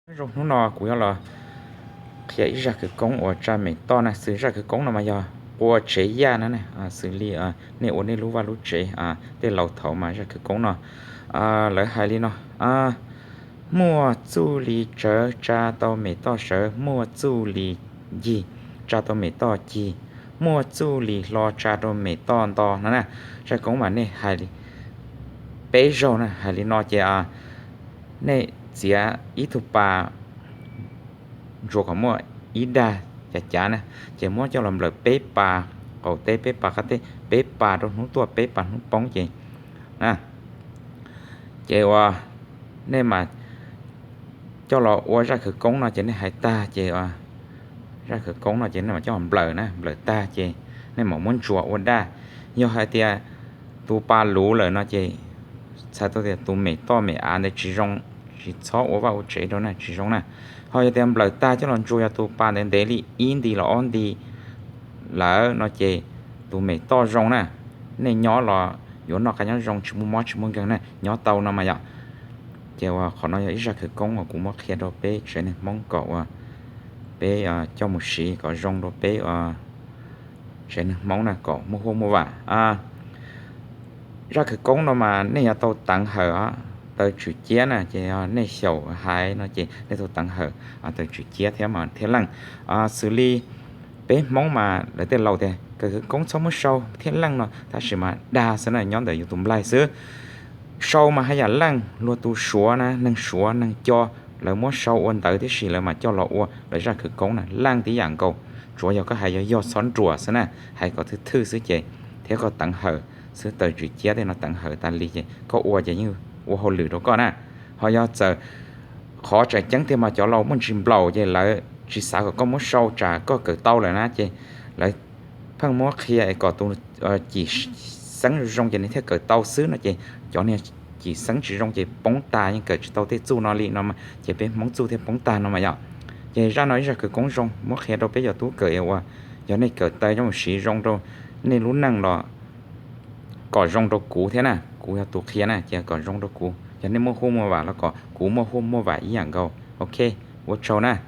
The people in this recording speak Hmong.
Nyob zoo, hnub no kuv yuav los qhia ib zaj khawv koob uas tsa mem toj na. Xws zaj khawv koob no mas yog qua tsev yaj na, xws li nej ua nej lub vaj lub tsev, tej laus thaud mas zaj khawv koob no lawv hais li no: Muaj txuj li tsawv tsa tau mem toj sawv, muaj txuj li ncig tsa tau mem toj cig, muaj txuj li hlo tsa rau mem toj nto no na. Zaj khawv koob mas nej hais li peb zaug na, hais li no ces nej txiav ib tug pas ntsuas kom muaj ib dag cav cav na, ces muab coj los nplawm peb pas qaum teb, peb pas qab teb, peb pas rau hnub tuaj, peb pas hnub poob ces na, ces uas nej mas coj los ua zaj khawv koob no ces nej hais tag ces zaj khawv koob no ces nej mam coj los nplawm na, nplawm tag ces nej mam muab ntsuas ua daj. Yog hais tias tus pas luv lawm no ces txhais tau tias tus mem toj mem av ntawd tsis zoo, tsis txhob ua vaj ua tsev rau na, tsis zoo na. Ho yog tias nplawm tag coj los ntsuas yog tus pas ntawd ntev li ib nti los ob nti lawm no ces tus mem toj zoo na, nej nyob los yuav noj qab nyob zoo, tsis muaj mob tsis muaj nkeeg na, nyob tau no mas yom. Ces uas qhov no yog ib zaj khawv koob uas kuv muab qhia rau peb tsev neeg Hmoob kom uas peb coj mus siv kom zoo rau peb tsev neeg Hmoob na, kom muaj huaj muaj vam. Zaj khawv koob no mas nej yuav tau teev hawm os, taws tswm ciab na, ces yog nej xyaum hais no ces nej tau teev hawm taws tswm ciab thiab mas thiab leej. Xws li peb Hmoob mas lawv tej laus tias kawm khawv koob txhob muab sau thiab leej no tab sis mas dag xwb na, nyob ntawm yus tus nplaig xwb. Sau mas haj yam leej, luag tus Suav na, neeg Suav neeg Co, lawv muab sau ua ntawv tib si lawv mas coj los ua lawv zaj khawv koob na, leej tib yam nkaus. Tsuav yog koj hais yog yog txhob nruam xwb na, hais kom thwj thwj xwb ces thiab koj teev hawm xwb, taws tswm ciab tej no teev hawm tas li ces koj ua ces yeej ua hauj lwm rau koj na. Ho yog txawm qhov tseem ceeb tiag mas cov laus muaj ntsis nplaum ces lawv tsis xav kom koj muab sau tsam koj kawm tau lawm na ces lawv pheej muab qhia es kom tus cim xeeb zoo ces nws thiaj kawm tau xwb no ces cov niag cim xeeb tsis zoo ces poob tag, yeej kawm tsis tau tej txuj no li no ces peb Hmoob txuj thiaj poob tag no mas yom. Ces zaj no ib zaj khawv koob zoo muab qhia rau peb cov tub kawm es uas yog nej kawm taw coj mus siv zoo rau nej lub neej los kom zoo rau kuv thiab na, kuv yog tus qhia na ces kom zoo rau kuv, yog nej muaj huaj muaj vam los kom kuv muaj huaj muaj vam ib yam nkaus. Ok, ua tsaug na.